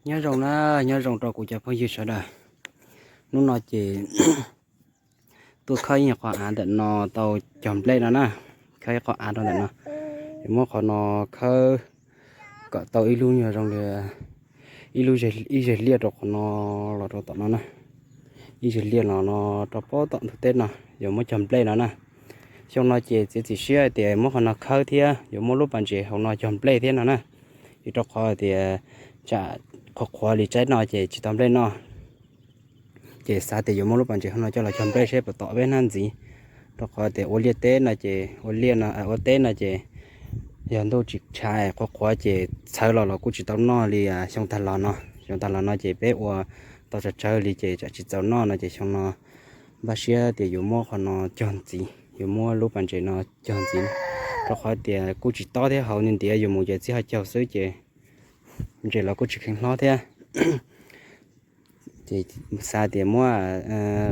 Nyob zoo na, nyob zoo rau kuv cov phooj ywg sawv daws. Hnub no ces tuaj khawb ib qho av ntawm no tau cog nplej no na. Khawb ib qho av rau ntawm no, es muab qhov no khawb kom tau ib lub nyuag zoo li ib lub, ib zeg liaj rau qhov no los rau tom no na. Ib zeg liaj los no rau pob tom ntug teb no, yuav muab cog nplej no na. Xyoo no ces txiav txim siab hais tias muab qhov no khawb thiab yuav muab lub pas ntses hauv no cog nplej thiab no na. Vim rau qhov tias tsam qhuav qhuav li tsaib no ces tsis tau nplej noj. Ces xav tias yuav muab lub pas ntses hauv no coj los cog nplej seb puas tom peb hnab ntxiv. Rau qhov tias ua liaj teb no ces, ua liaj no, ua teb no ces yog ntuj tsis tshav qhuav qhuav ces txhawv los los kuj tsis tau noj li xyoo tag los no. Xyoo tag los no ces peb ua tau tsawg tsawg li ces tsam tsis txaus noj no ces xyoo no npaj siab tias yuav muab qhov no cog ntxiv, yuav muab lub pas ntses no cog ntxiv. Rau qhov tias kuj tsis tob thiab, hauv ntiav yus mus ces txij ho caug xwb ces ntses los kuj tsis kheev hlob thiab. Ces xav tias muab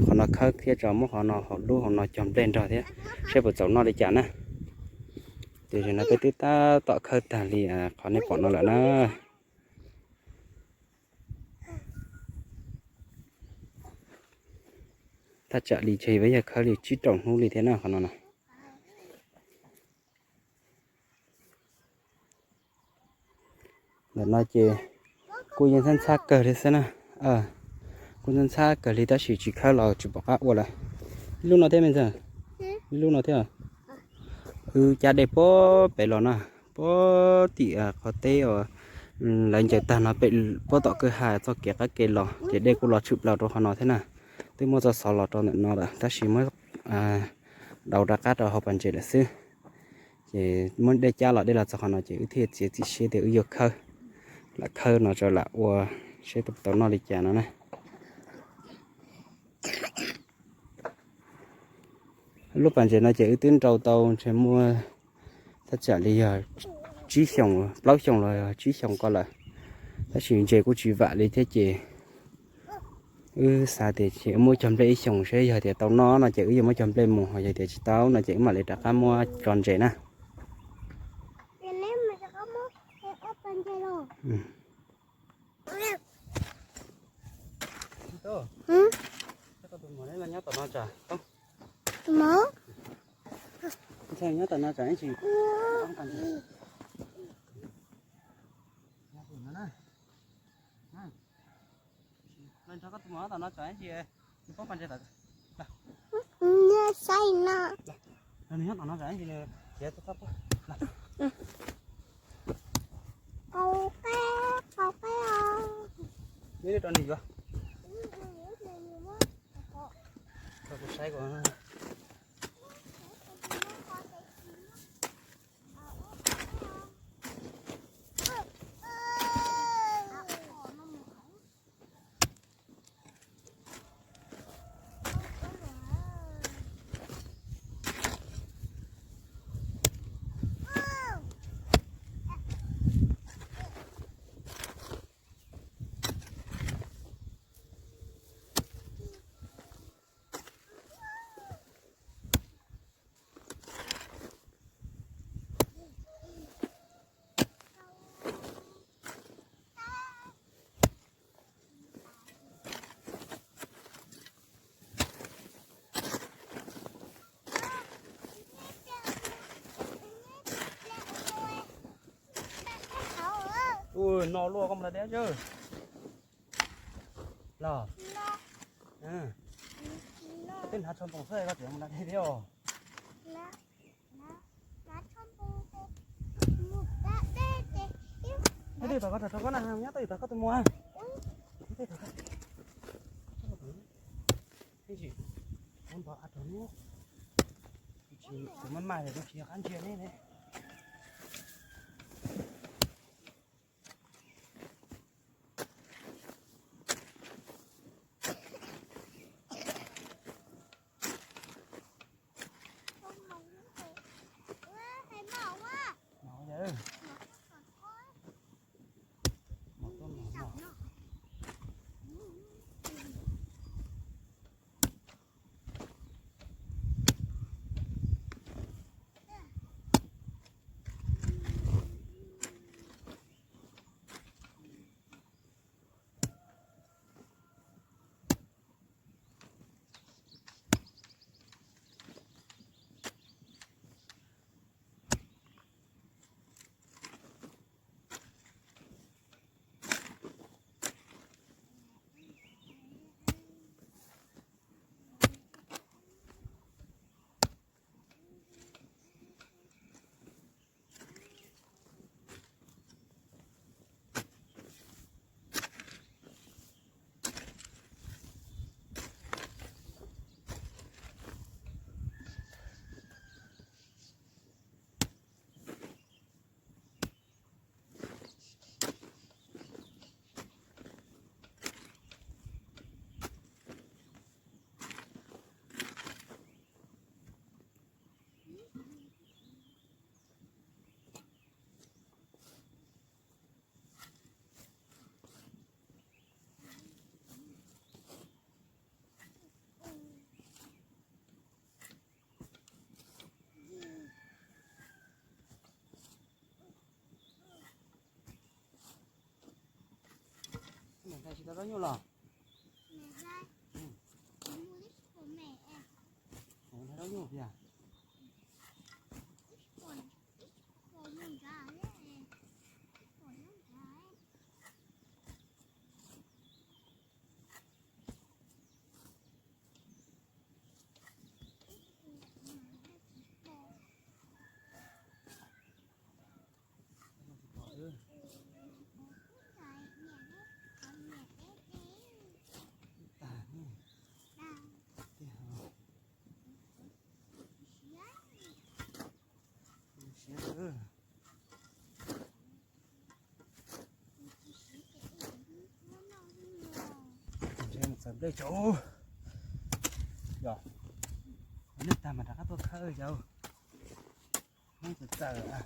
qhov no khawb thiab tso, muab qhov no hauv lub hauv no cog nplej nrog thiab, seb puas txaus noj li cas na. Ces no peb twb tab tom khawb tag li qhov nej pom no lawm na. Thaj tsam li ces peb yog khawb li tsib rau hnub li thiab na qhov no na. Ntawm no ces kuj yeej ntxhab ntxhab kawg li xwb na. Kuj ntxhab ntxhab kawg li tab sis tsis khawb los tsis pom qab ua lawm. Ib lub no thiab me ntxawg, ib lub no thiab. Wb cab dej puag pem los na, puag tim qhov teb uas lawv ncaws tag no pem puag tom kwj ha txoj kev qab ke los ces dej kuj los tshwm plaws rau qhov no thiab na. Twb muaj txoj xov los rau ntawm no lawm tab sis muab dauv rov qab rau hauv pas ntses lawm xwb. Ces muab dej cab los dej los txog qhov no ces wb thiaj txiav txim siab tias wb yuav khawb, lam khawb no tso lam ua seb tau noj li cas no na. Lub pas ntses no ces wb twb nrau tau ntshe muaj thaj tsam li yog tsib xyoos, plaub xyoos los yog tsib xyoos ko lawm, tab sis ntses kuj tsis vam li thiab ces wb xav tias ces wb muab cog nplej ib xyoos seb yog tias tau noj no ces wb yuav muab cog nplej mus, ho yog tias tsis tau no ces wb mam li rov qab muab tso ntses na. Nyob tom no tsam, nyob tom no tsam ib tsis. Nrog koj tus muam tom no tsam ib tsis, nws poob pas ntses tom. Nws nyob tom no tsam ib tsis, nws khiav txog txog poob. Neb rau nws yuav. Rau kuv saib kuv. Ui, no luaj koj mus deb deb. Los. Koj twb hnav tsho npoos xwb koj tseem mus deb deb os. Nyob twj ywm tom koj, rau koj na, nyob twj ywm tom koj tus muam. Nyob twj ywm tom koj. Ib ntsis, muab npov av rau nub. Tus maj maj los tus tsis yog qab ntsia neb ne. Tsis tau zaub nyuj los? Ua zaub nyuj tiag. Txawm nplej tso. Yog, nej tag mas rov qab tuaj khawb yau. Hmoob txawm txawm.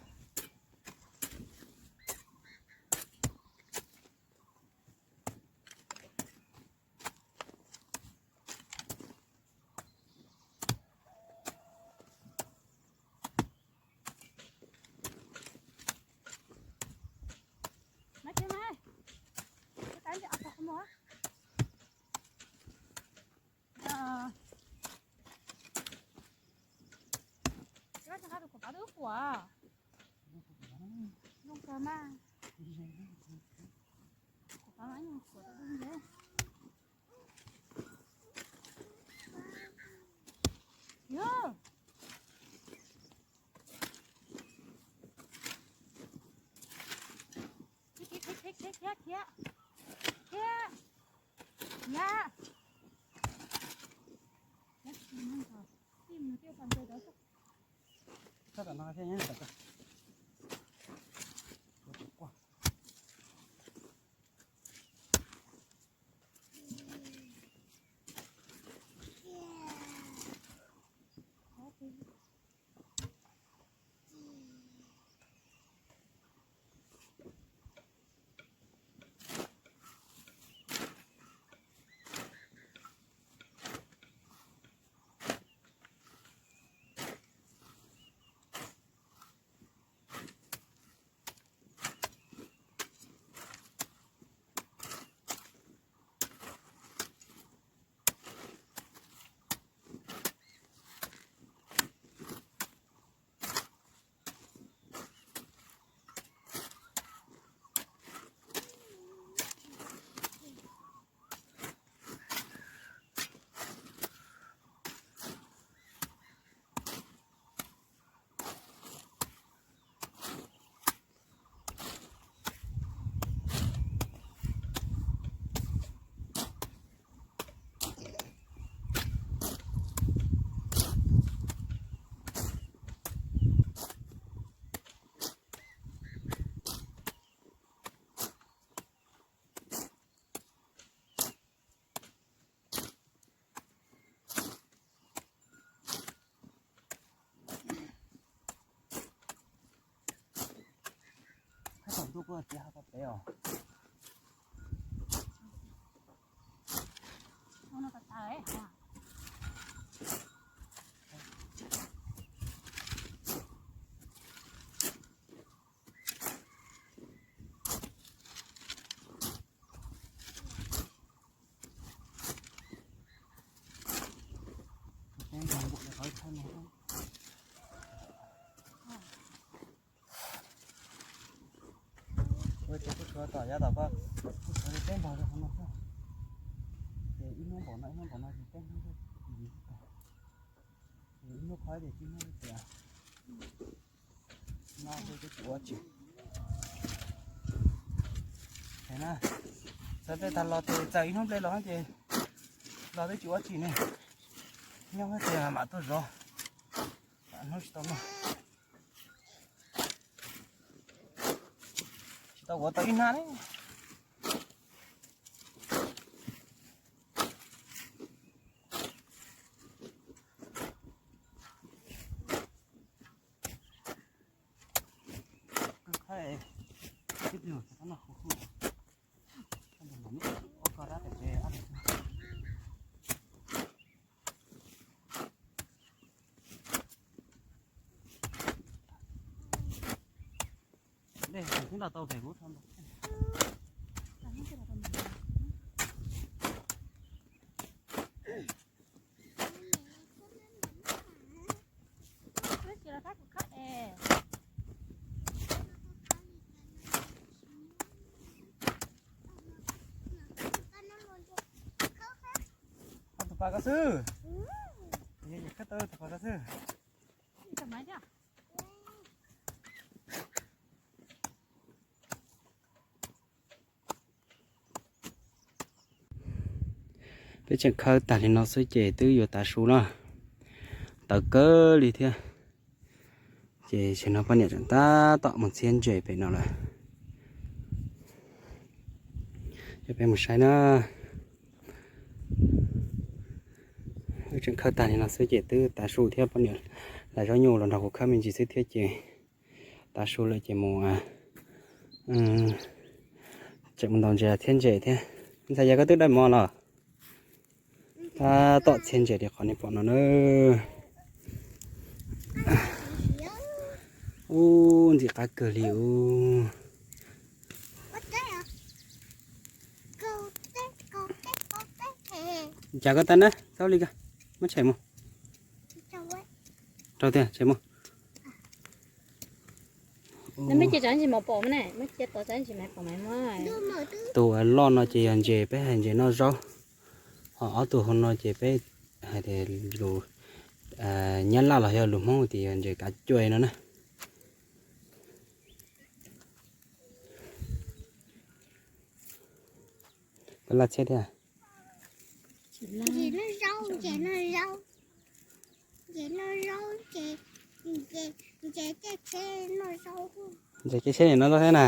Khiav, khiav, khiav, khiav, khiav, khiav. Txhob tom no thiab, nyob tom ko. Koj tau ntuj koj tias ho tau pem os. Ua ces kuj tshuav tom yav tom ko, kuj tshuav li peb npaug rau qhov no xwb. Ces ib hnub npaum no ib hnub npaum no ces peb hnub, ces ib hnub qhov ces tsis hnub tias no twb tsis ua tsis. Txawm tej tag los ces txawm ib hnub nplej los ces los twb tsis ua tsis ne. Nyob tias mam tuaj zov, hnub tsis tau noj. Tsis tau ua tau ib hnab ne. Dej twb los tau pem kuv tho nto. Pom koj xwb. Khawb tau tus pom koj xwb. Peb tseem khawb tag li no xwb ces twb yuav tav su na, tawv kawg li thiab. Ces tam sim no poj niam tseem tab tom mus txhiab ntses pem no lawm. Coj peb mus saib na. Wb tseem khawb tag li no xwb ces twb tav su thiab, poj niam hlais zaub nyuj los nrog kuv khawb me ntsis xwb thiab ces tav su lawm ces mus, tseem mus ntaus ntses txhiab ntses thiab. Ntxhais, yog koj twb dawb mov los? Tab tom txhiab ntses li qhov nej pom no na. Ub, ntxim qab kawg li ub. Cas koj tag na, txhob li ko, muab tshem mus. Rau tiag, tshem mus. Tus loj no ces yog ntses, peb hais ntses noj zaub. Ho ob tug hauv no ces peb hais tias lus Nyab Laj los yog lus Hmoob tias yog ntses kav cuaj no na. Peb laj txhiab thiab. Ntses caij tsheb no thiab na.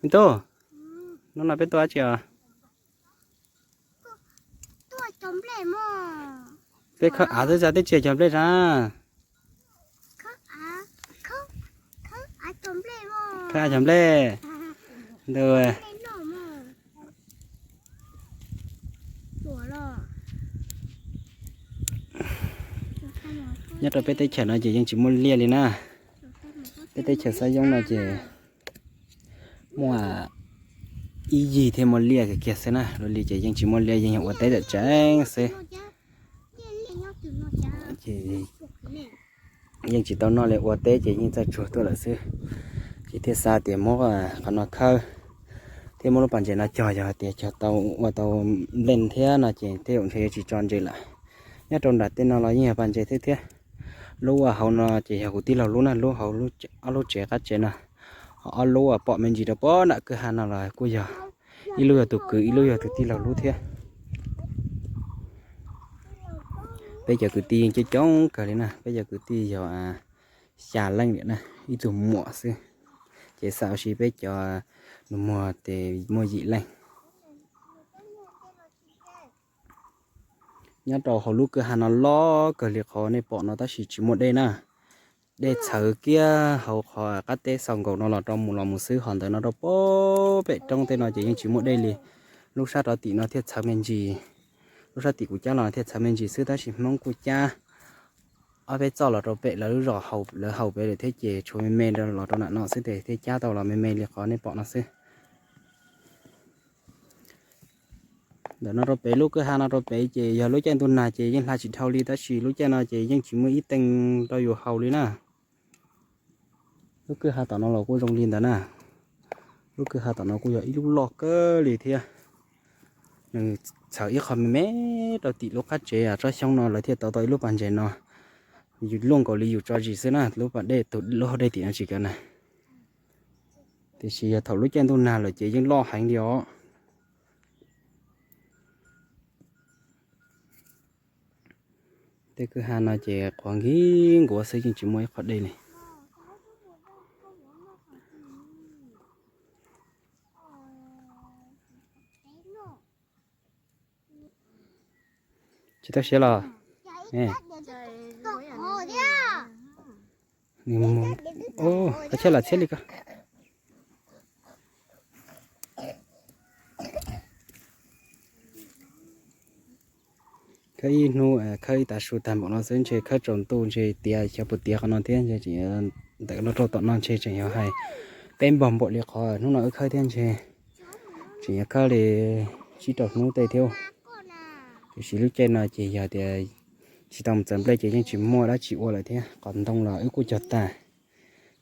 Me tub, hnub no peb tuaj dab tsi os? Peb khawb av xwb, xav teb tsis cog nplej sas. Khawb av cog nplej. Ntu, nyob rau peb teb chaws no ces yeej tsis muaj liaj li na. Peb teb chaws Xab Yooj no ces muaj ib yig thiaj muaj liaj kiag xwb na, luag li ces yeej tsis muaj liaj, yeej yog ua teb tseem tseeb xwb. Ces yeej tsis tau noj li, ua teb ces yeej txawj tsuag tuaj lawm xwb. Ces thiaj xav tias muab qhov no khawb thiab muab lub pas ntses no cog, yog hais tias cog tau ua tau nplej thiab no ces tej zaum ntshe yuav tsis tso ntses lawm. Nyob rau nram tej no los yeej yog pas ntses thiab thiab. Lub uas hauv no ces yog kuv tij laug lub na, lub hauv, ob lub tsev qab tsev no. Ho ob lub uas pom me ntsis rau pem nram kwj ha no los kuj yog, ib lub yog tus kwv, ib lub yog tus tij laug lub thiab. Peb cov kwv tij yeej coob coob kawg li na, peb cov kwv tij yog xya leej na, ib tug muam xwb. Ces xam ua si peb cov nus muag ces muaj yim leej. Nyob rau hauv lub kwj ha no loj kawg li qhov nej pom no tab sis tsis muaj dej na. Dej txhawv kiag hauv qhov qab teb xaus nkaus no los rau mus los mus xwb, ho ntawm no rau pem roob tej no ces yeej tsis muaj dej li. Lub sab rov tim no thiaj txhawv me ntsis, lub sab tim kuv cab los thiaj txhawv me ntsis xwb, tab sis Hmoob kuj cab ob peb txoj los rau pem lawv lub zos, lawv haus pem lawm thiab ces tshuav me me los rau nram no xwb ces thiaj cab tau los me me li qhov nej pom no xwb. Ntawm no rau pem, lub kwj ha no rau pem ces yog lub caij ntuj nag ces yeej hla tsis dhau li, tab sis lub caij no ces yeej tsis muaj ib teev rau yus haus li na. Lub kwj ha tom no los kuj zoo li ntawd na. Lub kwj ha tom no kuj yog ib lub loj kawg li thiab. Nws txhawv ib qho me me rau tim lub qab tsev tsob xyoob no lawv thiaj tau tau ib lub pas ntses no. Yus luaj nkaus li yus tso zis xwb na, lub pas dej, tus lub hauv dej tim no tsis kav na. Tiam sis yog thaum lub caij ntuj nag lawm ces yeej loj heev li os. Tej kwj ha no ces qhuav nkig nkuav xwb yeej tsis muaj ib qho dej li. Tsis tau siav los? Koj txhiab los txhiab li ko. Khawb ib hnub, khawb ib tav su tag npaum no xwb ntshe khawb tsaus ntuj ntshe tiav, xyov puas tiav qhov no thiab ntshe tseem ntawm no rau tom no ntshe tseem yuav hais peb npog npaum li qhov hnub no wb khawb thiab ntshe tseem yuav khawb li tsib rau hnub tej thiab. Tiam sis lub caij no ces yog tias tsis tau mus txawm nplej ces yeej tsis muaj dab tsi ua lawm thiab, qos ntoo los wb kuj cog tag.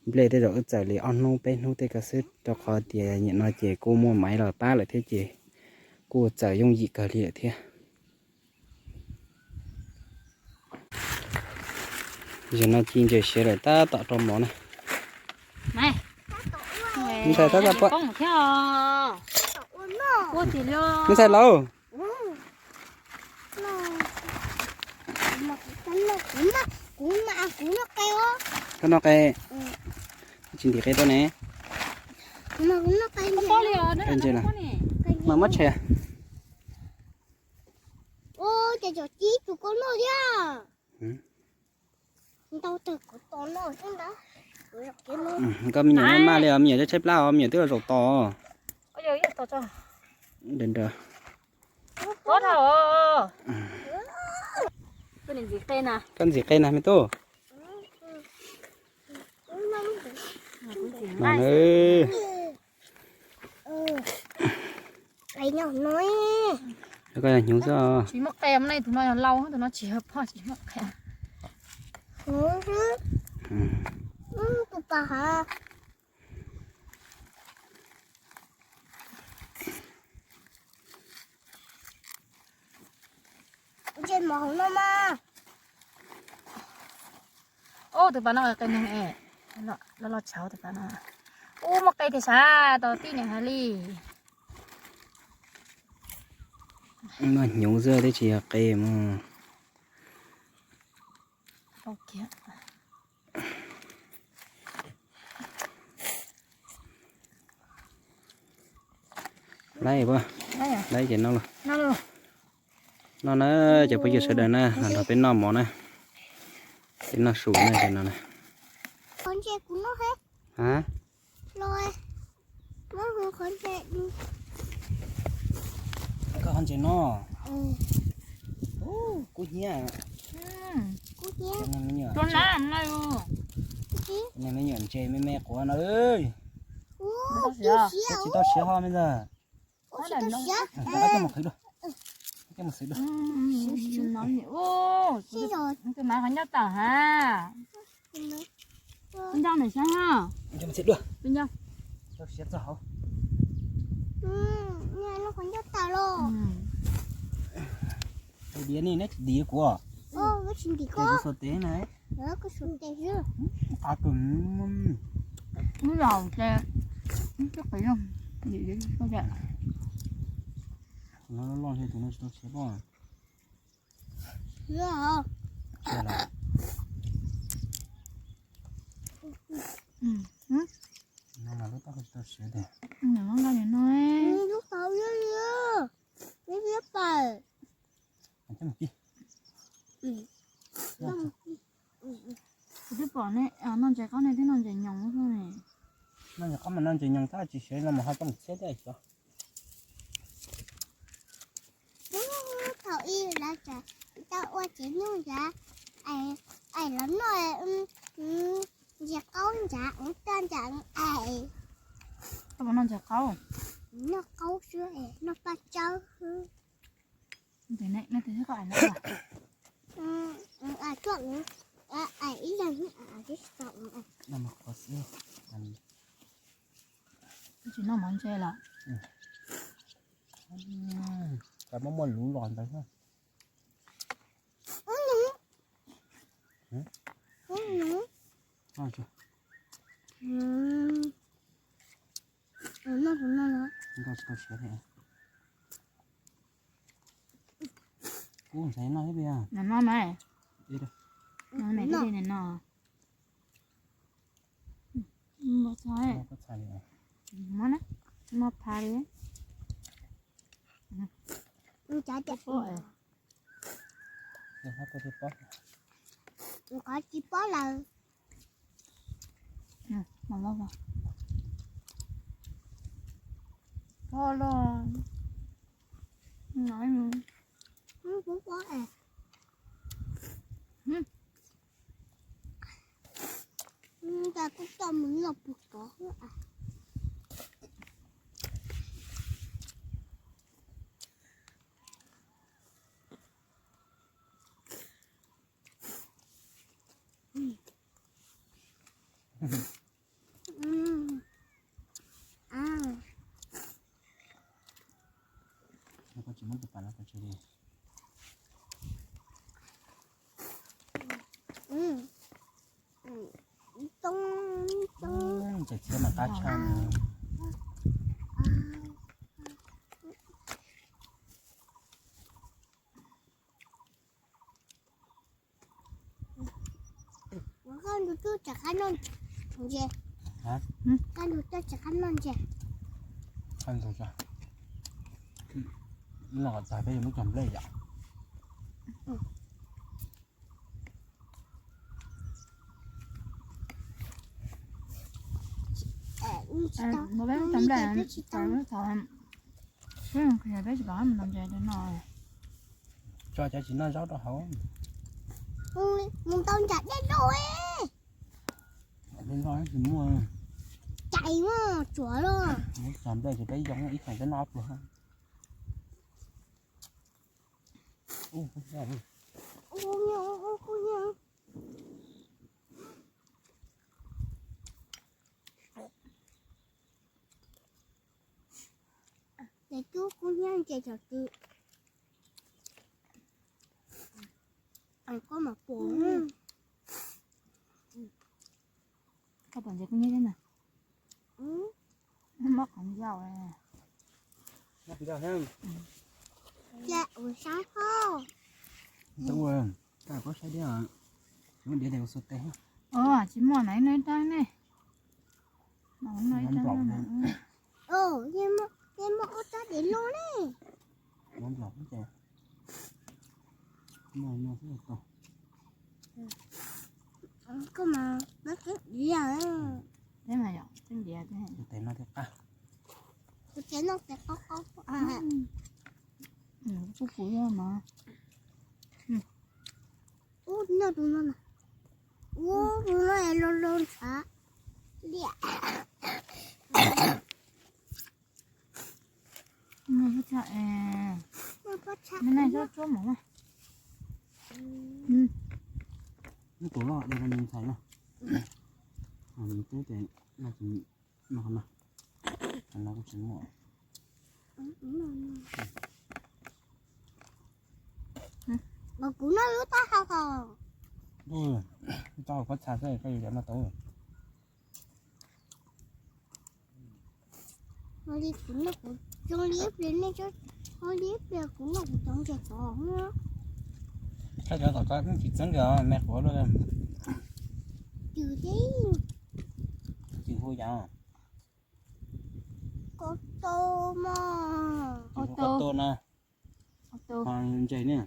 Nplej tej zaum wb txawm li ob hnub peb hnub tej ko xwb, rau qhov tias nim no ces kuj muaj maiv los pab lawm thiab ces Kuj txawm yooj yim kawg li lawm thiab. Zaum no ci ntses siav lawm tab tom rau mov na. Me ntxhais tab tom pom. Me ntxhais laus. Koj noj qe. Tsis ntim qe rau ne. Qe ntses na. Mas muab tshem. Koj me nyuam maj maj li os, me nyuam tshaib plab os, me nyuam twb los zaum tos. Koj ntxim qe na me tub. Mas na. Koj yog hnyuv xwb. Tsis muaj qe, tus no yog lau, tus no tsis yog poj, tsis muaj qe. Ub, tus pas no qe neeg es, los los tshauv tus pas no. Ub, muaj qe tiag sav, tau tib niam hais li. Muaj hnyuv xwb twb tsis yog qe mus. Laib, laib ces noj. Noj na, cov phooj ywg sawv daws na, los nrog peb noj mov na. Peb noj su na ces no na. Koj qhov ntses no. Kub hnyiab. Niag me nyuam ntses me me quav no. Tsis tau siav ho me ntag. Coj mus qhwv dua. Coj mus xwb dua. Tus mas qhov ncauj tawm ha. Tus ncauj nws xyov ha. Coj mus xwb dua. Tus ncauj. Tau siav txog hauv. Tus diav ne, neb tsis diav kuv. Kuv xuas tes na. Qab tus. Ub, los ces ib tug qis no, dim dim koj cam. Tus no loj loj thiab, tus no tsis tau siav pob. Siav lawm. No mas lub taub hau tsis tau siav tiag. Nqa li no. Kuv twb pom nej noj ntses qaub, nej twb noj ntses nyoos xwb ne. Noj ntses qaub mas noj ntses nyoos tab tsis siav no mas ho tau mus txhiab thiab xyov. Thaum ub lawv tau ua tsev nyuj ntawd, es lawv noj ntses qaub ntawd, ua tag ntawd es. Koj puas noj ntses qaub? Noj qaub xwb es noj paj tsawb xwb. Ib leeg. Tsis noj mov ntse lawm. Muaj muaj luv los ntawd. Nkauj tsis tau siav thiab. Kuv ntxhais noj thiab. Noj mas. Noj mas, noj. Noj pha li. Qhov tsis pob lawm. Pob los. Kuv pob es. Ntawd kuj coj mus noj puag tod. Muab tus pas no pov tseg li. Toob toob. Ntses txhiab mas qab tshaj. Koj nrug tuaj tseem qab noj ntses. Koj nrug tuaj tseem qab noj ntses. Qab ntses. Noj kom tag peb yuav muab cog nplej yom. Peb tsis pom mus noj ntses no. Tso cov tsis noj zaub rau hauv. Mus tau ntsam dej rau. Tsis muaj. Cais mas tsuav los. Muab cog nplej ces peb yoo ib qho peb noj ob pluag. Ces cub kub hnyiab ntses thaum twg koj mam pom. Koj pom ntses kub hnyiab thiab na. Mob qhov ncauj. Ua saib ho. Koj saib diab, diab ua xu tes. Tsis muaj na, ib no ib rab ne. Yeej muaj ob rab diav loj ne. Koj mas, tes no thiaj qab. Tus tes no tes qaub qaub. Kuv kuv yog mas. Ub, noj tus no na. Ub, tus no es lo lo ntshav. Liam. Noj pob txha es. Noj pob txha. Noj tsuab mov na. Noj tus loj dua rau me ntxhais na. Nws twb ces noj tus no na. Qhov no kuj tsis muaj. Kuv noj lub taub hau hos. Taub hau pob txha xwb koj yuav noj tau. Li kuv noj kuv zoo li ib pliag nej, li ib pliag kuv noj kuv cov ntses tod. Koj cov tom koj tsis txeeb li, me quav luaj. Cws thiab. Cws hu yam. Koj tau mas. Koj tau na. Ntses ne.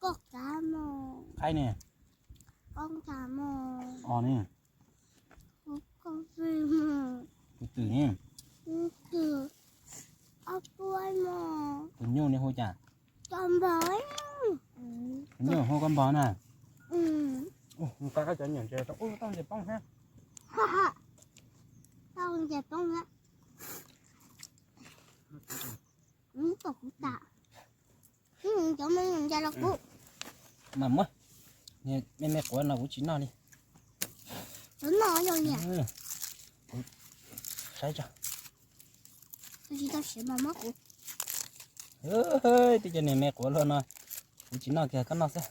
Koj kav mog. Qaib ne. Koj kav mog. Os ne. Koj vij mog. Tus twm ne. Tus twm. Ob puab mog. Tus nyuj ne hu cas? Koj npog. Tus nyuj hu koj npog na. Ua koj cov nyuam ntses tau ntses poob thiab. Tau ntses poob thiab. Kom kuv tas. Cov me nyuam ntses los kuv mam muab. Me me quav no kuv tsis noj li. Kuv noj yog li. Saib tso. Tsis tau siav mas muab kuv. Tej cov niag me quav luaj no kuv tsis noj kiag, koj noj xwb.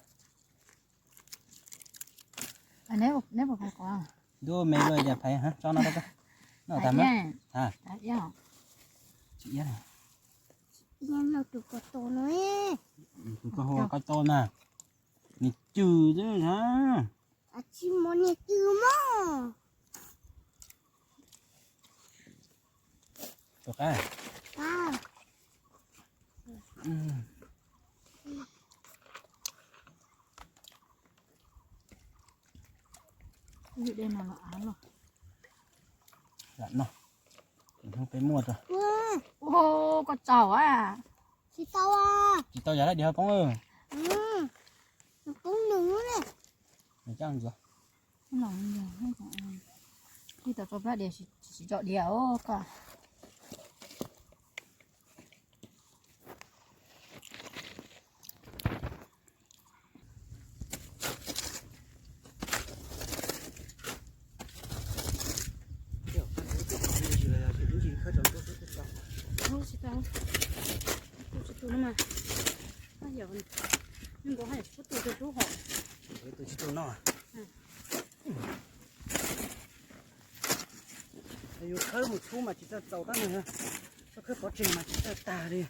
Neb puas phais quav? Ntuj, me luaj cas phais, tso no rau koj noj tag mas. Tsis iab. Tus koj hu koj tau na. Niag cws xwb na. Tsis muaj niag cws mog. Tus qab. Lam noj, peb muaj rau. Koj tsaug a. Tsis tau, tsis tau yam dab diav poob. Poob nws ne. Nws caj ntxuav. Ib tau tso plab diav, tsis tso diav os koj. Tsis tau, tsis tau no mas. Nkaus hais, kuv tus tus tub hom. Tus tsis tau noj. Yus khawb mus txhub mas tsis txawj txaus tab nws, koj khawb pov tseg mas tsis txawj tag li.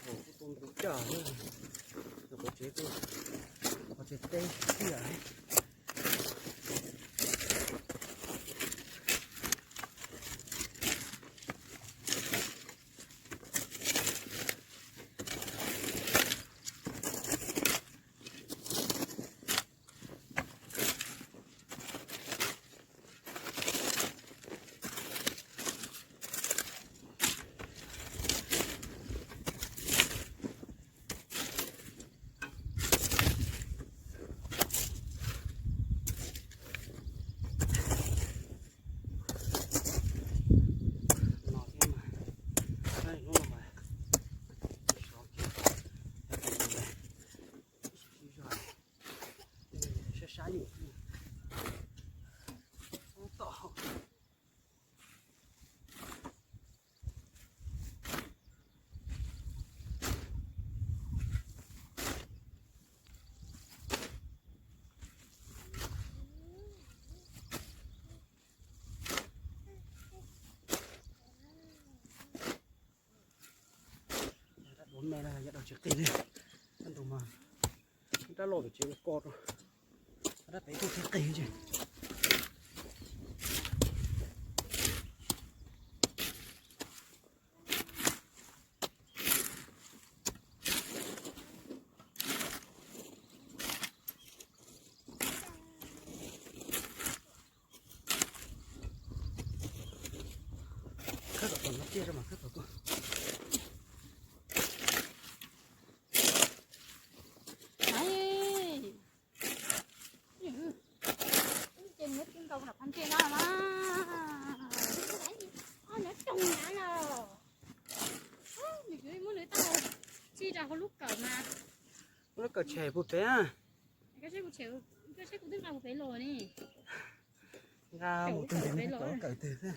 Tus ntxim coj, tus qhov tsev, qhov tsev teb tiag. No thiab mas, hnub no mas sov kiag, sib zog, sab sab yus, ub tom. Dab duav me no yog dab tsis qis li. Dab ntawd mas dab loj pem tsev ua ko rau, dab pem kuj tsis qis li. Khawb tom tom no tiag mas khawb tom tuaj. Ces nws tsis nkaus nram qhov ntses no mas, nws tsis muab nws tau txij rau hauv lub kawm mas. Lub kawm tshem puag pem. Koj saib kuv tshem, koj saib kuv twb nqa puag pem los ne. Nqa mus tug ntes mus rau lub kawm twg xwb.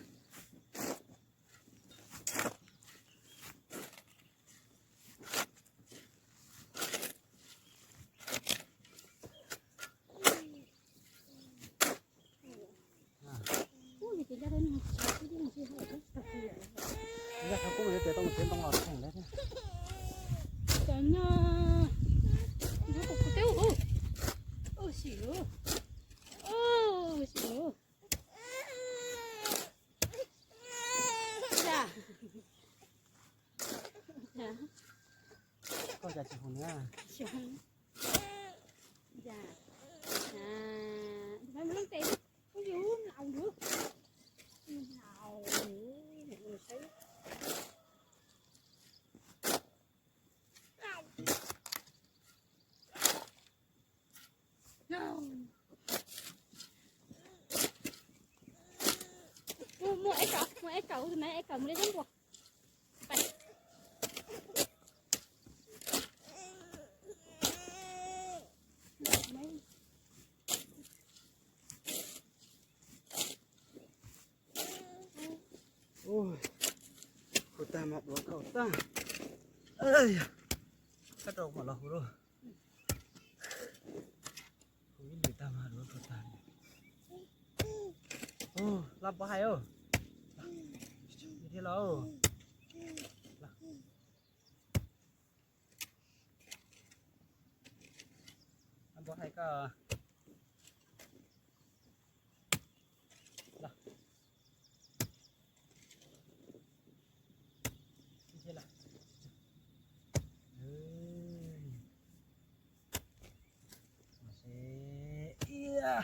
Yog qhov kub mas yuav tes tau mus tsev ntoo los theem lawm thiab. Cov no, nyob kuv kuv twb ub, ub xim ub, ub xim ub. Koj cas tsis hu nws? Muaj eb kaum, muaj eb kaum, tus na eb kaum mus li xab npua. Hu tag mas duav kaum tag. Koj rau mam los hu lauj. Hu ib lwm tag mas duav kaum tag. Los npov hais, thiab los. Npov hais koj.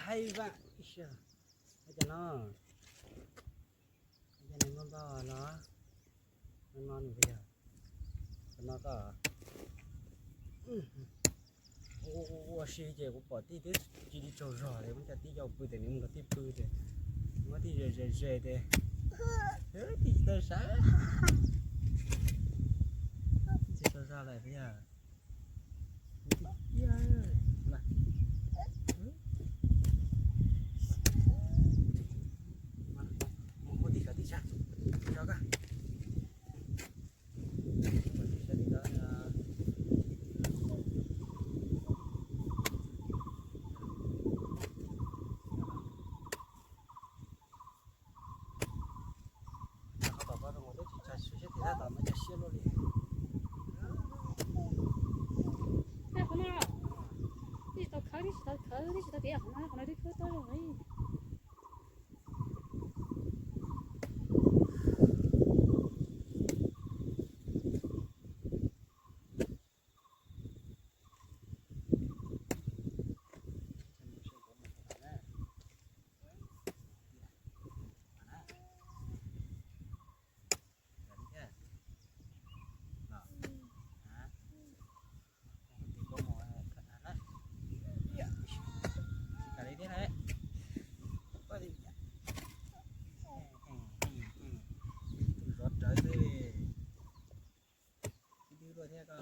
Hais vas, cov no, cov no npau npau los, no nws yog, cov no koj, Ua si ces kuv pom tij twb cia li tsaug zog li, muab cov tij coj pw ces nws mus nrog tij pw ces muab tij ze ze ze ces tij tsis tau sawv, tij tsis tau zog lawm yog. Mus hu tim sawv tij sab, tso koj. Qhov tom koj zoo twb tsis tshua siab tiag, tab tom muaj cov siab luaj li. Qhov no, tij tsis tau khawb, tij tsis tau khawb, tij tsis tau tiav qhov no, qhov no twb khawb tau zoo li. Zov rawv xwb li. Ib twb luaj thiab koj.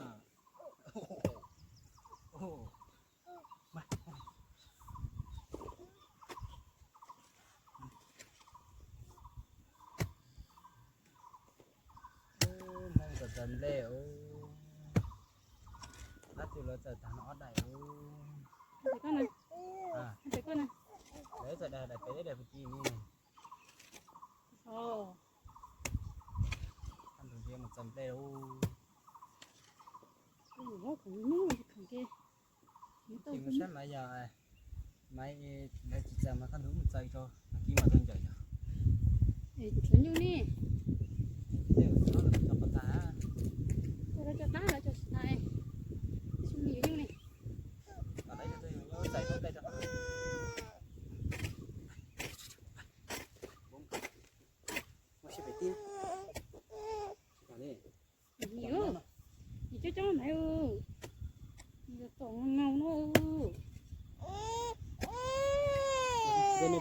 Hmoob txawm txawm nplej ub, dab tsi lawv txawm tag no ob daim ub. Lawv txawm daim daim pem thiab daim pem ki ni. Ntug ntsia mus txawm nplej ub. Mus saib Maiv yog, Maiv lawv tsis txawm mas kaj ntug mus txawm rau mas kib mas tau ncaws yog. Tshuav nyuj ne. Tej lawv cov qhov tas. Lawv cov qab lawv cov sis na. Ib tug me nyuam nyuj ne. Lawv cov nyuj txawm rau tej rau. Ua si pem tij. Yus coob coob ntawd, yus tom ngau no. Tau mov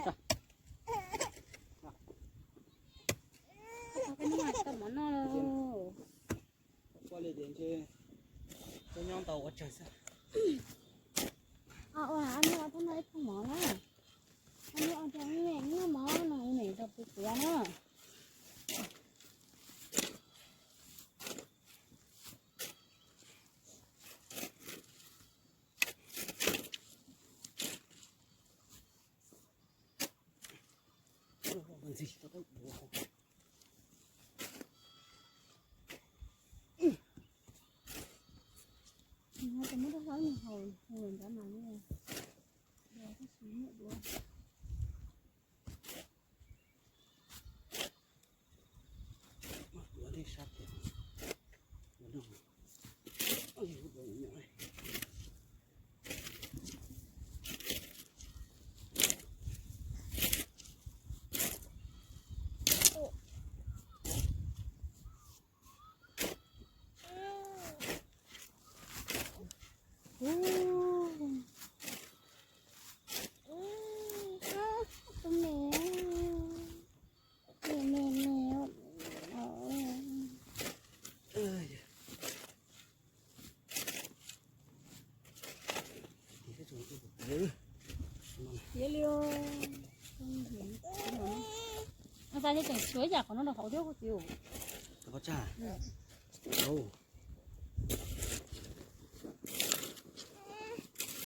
noj. Koj nyob ntau ua tsawg xwb. Ua, ua, ua ib pob mov na. Ua, ua, noj mov no, noj rau pw kuav na. Tiav li, tas li tseem tshuav ib yam qhov no rau hauv thiab kuv txiv. Qhov tsag.